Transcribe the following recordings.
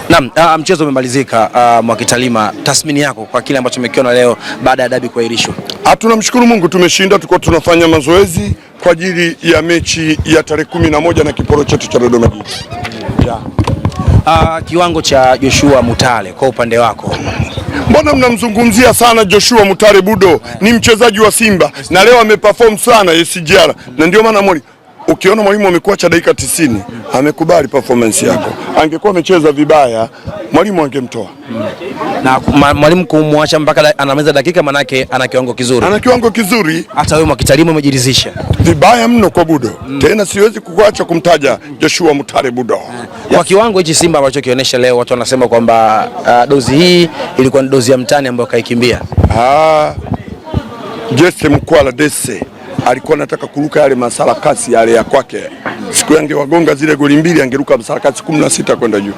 Naam, mchezo umemalizika. Mwakitalima, tathmini yako kwa kile ambacho umekiona leo baada ya dabi kuahirishwa? Tunamshukuru Mungu tumeshinda. Tulikuwa tunafanya mazoezi kwa ajili ya mechi ya tarehe 11 na kiporo chetu cha Dodoma Jiji. Yeah. Kiwango cha Joshua Mutale kwa upande wako? Mbona mnamzungumzia sana Joshua Mutale Budo? Ni mchezaji wa Simba na leo ameperform sana SGR, na ndio maana mwali ukiona mwalimu amekuacha dakika 90 amekubali performance yako. Angekuwa amecheza vibaya mwalimu angemtoa. Na mwalimu kumwacha mpaka anamaliza dakika, manake ana kiwango kizuri. Ana kiwango kizuri. Hata wewe Mwakitalima umejiridhisha vibaya mno kwa Budo. Tena siwezi kukuacha kumtaja Joshua Mutale Budo. Yes. Kwa kiwango hichi Simba ambacho kionyesha leo, watu wanasema kwamba dozi hii ilikuwa ni dozi ya mtani ambayo kaikimbia. Jesse Mkwala Dese alikuwa anataka kuruka yale masarakasi yale ya kwake. Siku yangewagonga zile goli mbili angeruka masarakasi 16 kwenda juu.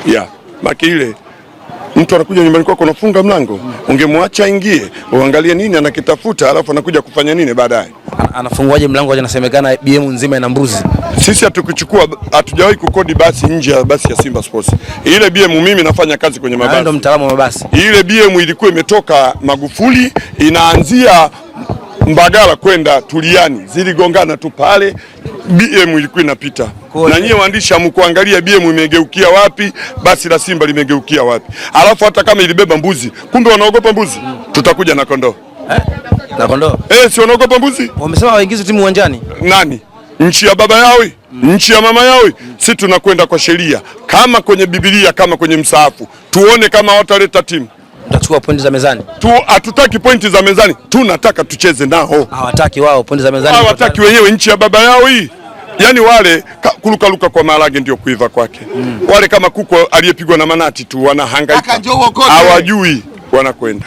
Yeah. Maki ile mtu anakuja nyumbani kwako unafunga mlango, ungemwacha ingie, uangalie nini anakitafuta, alafu anakuja kufanya nini baadaye. Anafunguaje mlango? Anasemekana BM nzima ina mbuzi. Sisi hatukuchukua, hatujawahi kukodi basi nje ya basi ya Simba Sports. Ile BM mimi nafanya kazi kwenye mabasi. Ndio mtaalamu wa mabasi. Ile BM ilikuwa imetoka Magufuli inaanzia Mbagala kwenda Tuliani, ziligongana tu pale, BM ilikuwa inapita. Na nyie waandishi hamkuangalia BM imegeukia wapi, basi la Simba limegeukia wapi. Alafu hata kama ilibeba mbuzi, kumbe wanaogopa mbuzi. Tutakuja na kondoo. Na kondoo? Si wanaogopa mbuzi? Wamesema waingize timu uwanjani. Nani? Nchi ya baba yao? Nchi ya mama yao? Si tunakwenda kwa sheria, kama kwenye Biblia, kama kwenye msaafu. Tuone kama wataleta timu. Tutachukua pointi za mezani. Hatutaki pointi za mezani, tunataka tucheze nao. Hawataki wao pointi za mezani. Hawataki wenyewe, nchi ya baba yao hii. Yaani wale kurukaruka kwa maharage ndio kuiva kwake. Wale kama kuku aliyepigwa na manati tu wanahangaika. Hawajui wanakwenda.